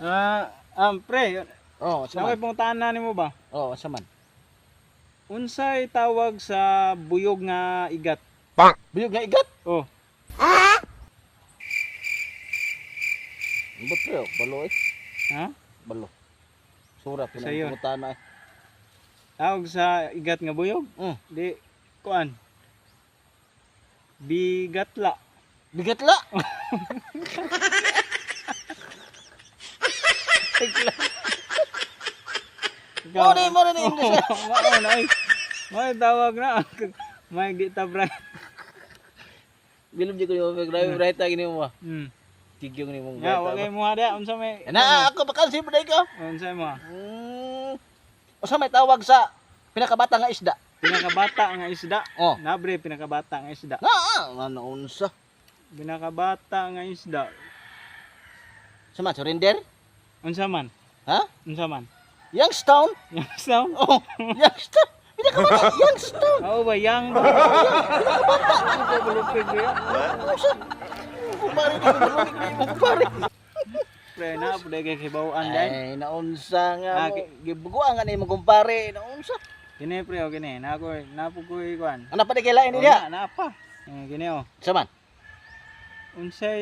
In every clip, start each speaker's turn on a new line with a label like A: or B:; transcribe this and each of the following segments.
A: Pre,
B: Oh, sa
A: sa
B: man.
A: pangutana na nimo ba?
B: Oh, sa man.
A: Unsay tawag sa buyog nga igat?
B: Buyog nga igat.
A: Oh,
B: Ba't pre, balo eh.
A: ha?
B: Balo. Surat ko na
A: Sayo.
B: pangutana eh.
A: Tawag sa igat nga buyog? Di kuan. Bigatla.
B: Bigat la.
A: Ikaw.
B: Mo ni English. Eh.
A: Mao na ay. May tawag na. May di ta bright.
B: Bilog di ko yung grabe bright gini mo. Tigyong ni mong
A: Ya, wa kay mo ada unsa may
B: Na ako pa kansi pa ka.
A: Unsa mo?
B: Usa may tawag sa pinakabata nga isda?
A: Pinakabata nga isda.
B: Oh.
A: Nabre pinakabata nga isda.
B: Na, ano unsa?
A: Pinakabata nga isda.
B: Sa man surrender?
A: Unsa man?
B: Ha?
A: Unsa man?
B: Youngstown?
A: Youngstown?
B: Oh, Youngstown. Pinakabata Youngstown.
A: Oo ba yang ba? Pinakabata. Pinakabata.
B: Unsa? Kumpare ko balungig ni mo kumpare.
A: Pre na pud kay kibaw-an dai.
B: Ay, naunsa nga
A: Ah,
B: mo. Gibuguan nga ni mo kumpare, naunsa.
A: Kini pre o kini na ko na pud ko kuan.
B: Ano pa di kay lain
A: Oh,
B: niya?
A: na pa. Eh, kini oh.
B: Sa man?
A: Unsay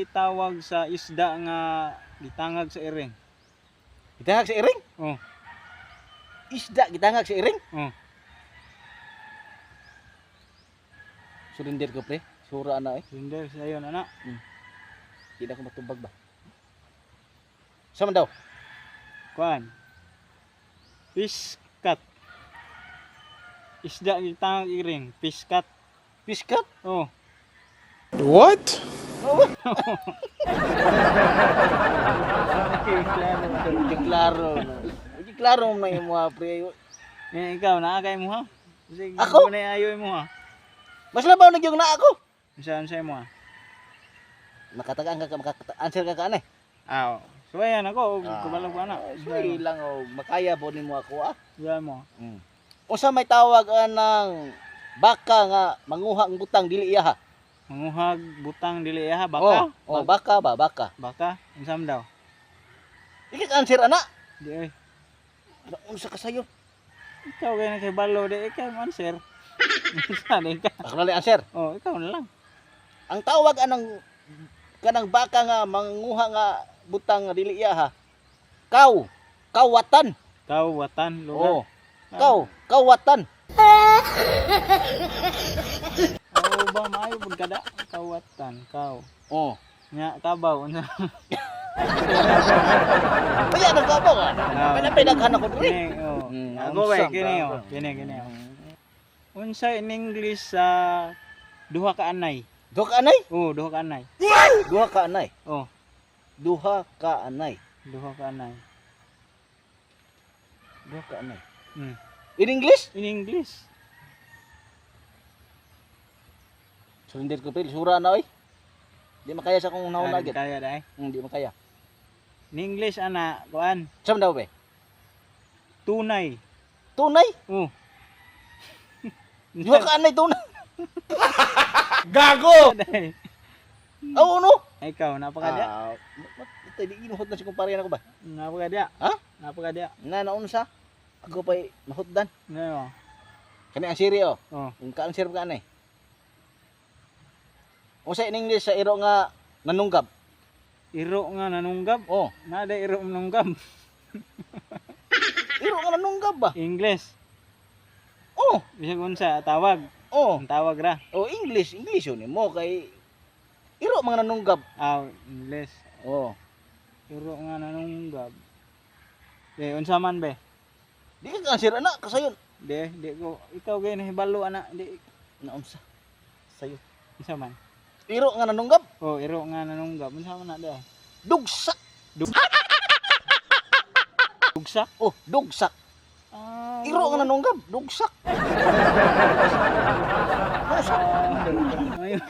A: tawag sa isda nga gitangag sa iring?
B: Gitangag sa iring?
A: Oh,
B: Isda gitangag sa iring?
A: oh.
B: Surrender ko pre. Sura na eh.
A: Surrender sa iyo na.
B: Di na ko matubag ba. Sa man daw?
A: Kuan. Fish cut. Isda gitangag iring, fish cut.
B: Fish cut?
A: Oh.
C: What?
B: Di klaro. No. Di klaro na yung mga pre.
A: Eh, ikaw naa kay mo ha? Sige,
B: Ako?
A: na ayo mo ha.
B: Mas labaw na yung na ako.
A: Unsa unsa mo ha?
B: Makatagaan ka, maka-answer ka ka eh.
A: Ah, oh. So ayan ako, ah, kabalo ko ana.
B: Sorry lang oh, makaya po nimo ako ah.
A: Unsa mo?
B: Unsa may tawag anang baka nga manguha ang butang dili iya ha?
A: Manguhag butang dili ha, baka.
B: Oh, oh, baka ba, baka.
A: Baka, unsa man daw?
B: Iki ka answer ana.
A: Di oy.
B: Unsa ka sayo?
A: Ikaw kay nakibalo di ikaw man sir. Unsa di ka?
B: Ako na lang answer.
A: Oh, ikaw na lang.
B: Ang tawag anang kanang baka nga manguha nga butang nga dili iya ha. Kaw, kawatan.
A: Kawatan lugar.
B: Oh. Kaw, kawatan.
A: Oo ba maayo pud kada kawatan kaw.
B: Oh.
A: Nya kabaw unsa?
B: Kaya nang kabaw ah.
A: Ah.
B: Pinapinaghan ako diri.
A: Kini oh. Ako ba
B: Unsa,
A: kini oh.
B: bravo.
A: Kini kini oh. Unsa in English sa duha ka anay?
B: Duha ka anay?
A: Oh, duha ka anay.
B: Duha ka anay.
A: Oh,
B: Duha ka anay.
A: duha ka anay.
B: Duha ka anay. In English?
A: In English.
B: Surrender ko pre, sura na oy. Di makaya sa akong
A: Ah,
B: nauna
A: di
B: gyud.
A: kaya dai.
B: Di makaya.
A: In English ana kuan
B: Sa man daw be?
A: tunay.
B: Tunay.
A: Oh.
B: Duha ka anay tunay.
C: Gago!
A: Dai.
B: Oo no.
A: Ikaw napakadya.
B: Ah, ito di ginuhot na si kumpare nako ba?
A: Napakadya.
B: Ha?
A: Napakadya.
B: Na naunsa. Ako pa'y mahutdan.
A: Ano?
B: Kani ang siri oh.
A: Oh.
B: Kung ka-answer ka anay. Unsa in English sa iro nga nanunggab?
A: Iro nga nanunggab.
B: Oh,
A: Nada iro nanunggab.
B: iro nga nanunggab ba?
A: English.
B: Oh,
A: Bisag unsa tawag.
B: oh.
A: Ang tawag ra.
B: Oh, English, English yun mo kay iro mga nanunggab.
A: Ah, English.
B: Oh.
A: Iro nga nanunggab. Eh, unsa man be?
B: Di ka answer ana kasayon.
A: Di, di ko ikaw gay nahibalo ana, di
B: Naunsa. Sayo.
A: unsa man?
B: Iro nga nanunggab,
A: Oh, iro nga nanunggab. Unsa man na di?
B: dugsak.
A: Dugsak.
B: Oh, dugsak.
A: Ah,
B: Iro nga nanunggab, dugsak.
A: Ayun.